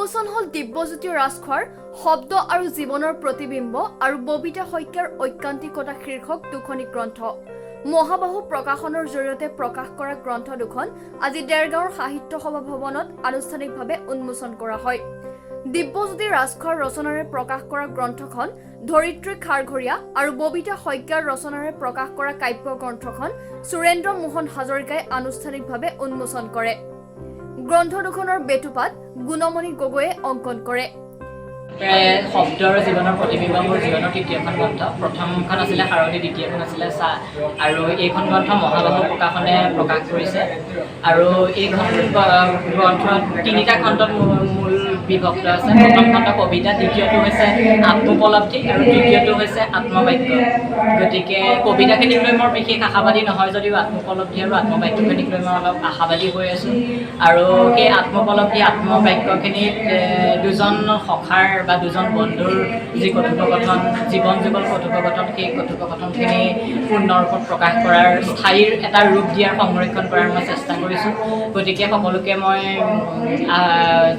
উন্মোচন হ'ল দিব্যজ্যোতি ৰাজখোৱাৰ শব্দ আৰু জীৱনৰ প্ৰতিবিম্ব আৰু ববিতা শইকীয়াৰ ঐকান্তিকতা শীৰ্ষক দুখনি গ্ৰন্থ। মহাবাহু প্ৰকাশনৰ জৰিয়তে প্ৰকাশ কৰা গ্ৰন্থ দুখন আজি দেৰগাঁৱৰ সাহিত্য সভা ভৱনত আনুষ্ঠানিকভাৱে উন্মোচন কৰা হয়। দিব্যজ্যোতি ৰাজখোৱাৰ ৰচনাৰে প্ৰকাশ কৰা গ্ৰন্থখন ধৰিত্ৰী খাৰঘৰীয়া আৰু ববিতা শইকীয়াৰ ৰচনাৰে প্ৰকাশ কৰা কাব্য গ্ৰন্থখন সুৰেন্দ্ৰ মোহন হাজৰিকাই আনুষ্ঠানিকভাৱে উন্মোচন কৰে। গ্ৰন্থ দুখনৰ বেটুপাত গুণমণি গগৈয়ে অংকন কৰে। প্ৰায় শব্দ আৰু জীৱনৰ প্ৰতিবিম্ব মোৰ জীৱনৰ তৃতীয়খন গ্ৰন্থ। প্ৰথমখন আছিলে শাৰদী, দ্বিতীয়খন আছিলে চাহ আৰু এইখন গ্ৰন্থ মহাবাহু প্ৰকাশনে প্ৰকাশ কৰিছে। আৰু এইখন গ্ৰন্থত তিনিটা খণ্ডত মূল বিভক্ত আছে। প্ৰথম খণ্ড কবিতা, দ্বিতীয়টো হৈছে আত্মোপলব্ধি আৰু তৃতীয়টো হৈছে আত্মবাক্য। গতিকে কবিতাখিনিক লৈ মই বিশেষ আশাবাদী নহয় যদিও আত্মোপলব্ধি আৰু আত্মবাক্যখিনিক লৈ মই অলপ আশাবাদী হৈ আছোঁ। আৰু সেই আত্মোপলব্ধি, আত্মবাক্যখিনিত দুজন সখাৰ বা দুজন বন্ধুৰ যি কথোপকথন, জীৱন যুগল কথোপকথন, সেই কথোপকথনখিনি পূৰ্ণৰূপত প্ৰকাশ কৰাৰ, স্থায়ীৰ এটা ৰূপ দিয়াৰ, সংৰক্ষণ কৰাৰ মই চেষ্টা কৰিছোঁ। গতিকে সকলোকে মই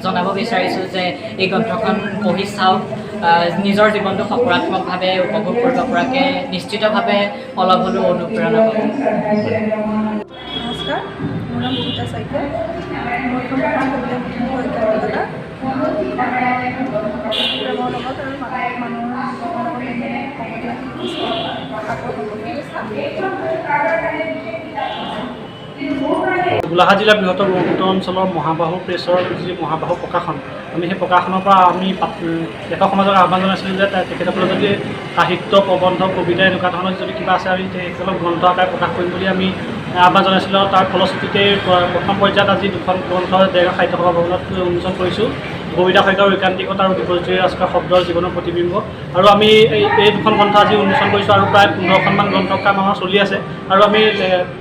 জনাব বিচাৰিছোঁ যে এই গ্ৰন্থখন পঢ়ি চাওক। নিজৰ জীৱনটো সকাৰাত্মকভাৱে উপভোগ কৰিব পৰাকৈ নিশ্চিতভাৱে অলপ হ'লেও অনুপ্ৰেৰণা পাব। নমস্কাৰ, মোৰ নাম ববিতা শইকীয়া। মোৰ এখন প্ৰথম কবিতা পুথি ঐকান্তিকতা। প্ৰেমৰ লগত আৰু মানুহৰ জীৱনৰ লগত সংগতি ৰাখি কিছু আত্মসম্পৰ্কীয় স্থান। গোলাঘাট জিলাৰ বৃহত্তৰ ব্ৰহ্মপুত্ৰ অঞ্চলৰ মহাবাহু প্ৰেছৰ যি মহাবাহু প্ৰকাশন, আমি সেই প্ৰকাশনৰ পৰা আমি লেখক সমাজক আহ্বান জনাইছিলোঁ যে তেখেতসকলে যদি সাহিত্য, প্ৰবন্ধ, কবিতা এনেকুৱা ধৰণৰ যদি কিবা আছে, আমি তেখেতসকলক গ্ৰন্থ আকাৰে প্ৰকাশ কৰিম বুলি আমি আহ্বান জনাইছিলোঁ। আৰু তাৰ ফলশ্ৰুতিতেই প্ৰথম পৰ্যায়ত আজি দুখন গ্ৰন্থ দেৰগাঁও সাহিত্য সভা ভৱনত উন্মোচন কৰিছোঁ, ববিতা শইকীয়াৰ ঐকান্তিকতা আৰু দিব্যজ্যোতি ৰাজখোৱাৰ শব্দৰ জীৱনৰ প্ৰতিবিম্ব। আৰু আমি এই দুখন গ্ৰন্থ আজি উন্মোচন কৰিছোঁ আৰু প্ৰায় 15খনমান গ্ৰন্থ কাম আমাৰ চলি আছে। আৰু আমি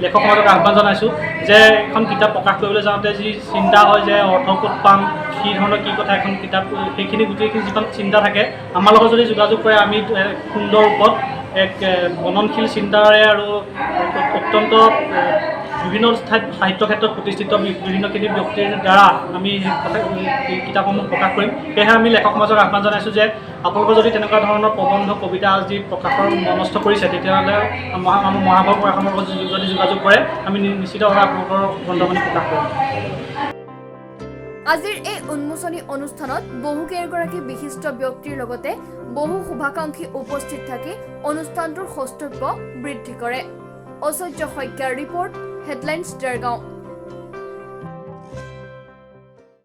লেখক সমাজক আহ্বান জনাইছোঁ যে এখন কিতাপ প্ৰকাশ কৰিবলৈ যাওঁতে যি চিন্তা হয় যে অৰ্থ ক'ত পাম, কি ধৰণৰ কি কথা এখন কিতাপ, সেইখিনি গোটেইখিনি যিমান চিন্তা থাকে, আমাৰ লগত যদি যোগাযোগ কৰে, আমি সুন্দৰ ৰূপত এক মননশীল চিন্তাৰে আৰু অত্যন্ত বিভিন্ন ঠাইত সাহিত্য ক্ষেত্ৰত প্ৰতিষ্ঠিত বিভিন্নখিনি ব্যক্তিৰ দ্বাৰা আমি সেই কথা এই কিতাপসমূহ প্ৰকাশ কৰিম। সেয়েহে আমি লেখক সমাজক আহ্বান জনাইছোঁ যে আপোনালোকৰ যদি তেনেকুৱা ধৰণৰ প্ৰবন্ধ, কবিতা আদি প্ৰকাশৰ মনস্থ কৰিছে, তেতিয়াহ'লে আমাৰ মহাবাহু প্ৰকাশনৰ লগত যদি যোগাযোগ কৰে, আমি নিশ্চিতভাৱে আপোনালোকৰ গ্ৰন্থখনি প্ৰকাশ কৰিম। আজিৰ এই উন্মোচনী অনুষ্ঠানত বহুকেইগৰাকী বিশিষ্ট ব্যক্তিৰ লগতে বহু শুভাকাংক্ষী উপস্থিত থাকি অনুষ্ঠানটোৰ সৌষ্ঠৱ্য বৃদ্ধি কৰে। ঐশ্বৰ্য শইকীয়াৰ ৰিপৰ্ট, হেডলাইনছ, দেৰগাঁও।